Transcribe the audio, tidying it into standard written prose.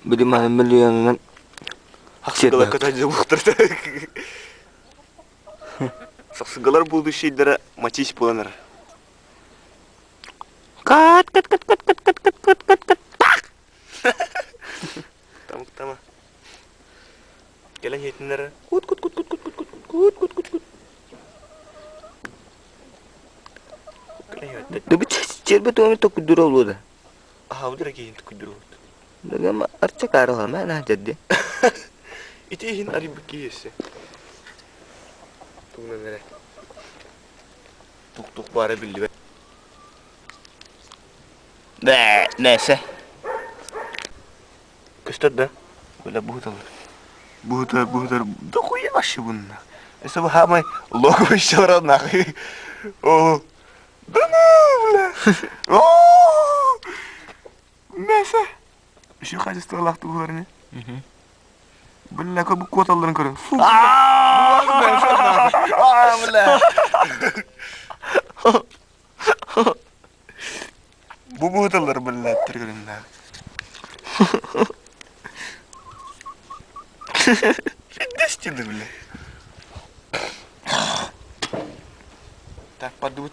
Били маһын миллионунан Хахсыгалар көтө буолуохтар. Сахсыгалар будущийдара Матис буолан эрэр. Кат кат кат кат кат кат кат кат кат кат пах! Тамык тама. Кэлэн иһитиннэрэ кут кут кут кут кут кут кут кут кут кут кут. Кэлэн иһиттэ. Дыбыт чербе туоми токкудура олуода. Аһабыт эрэ киһин токкудура Дагама арча кааралама наһа дьэрди. Ити иһин арыйбыт киһи өссө. Тугунан эрэ. Тук-тук баара биллибэт. Бээ, нээсэ. Көстөр да? Бля, буһуталлар. Буһутар, буһутар. Да хуя вообще бунна. Это самый логовый еще нахуй. О, да ну, бля. О, Мясо. Еще качестволаах туһулар ини. Бля, бу куоталларын көрөн. Фу, бля. бля. Бу буһуталлар биллээттэр көрүннээх. Пиздец бля. Так, подут.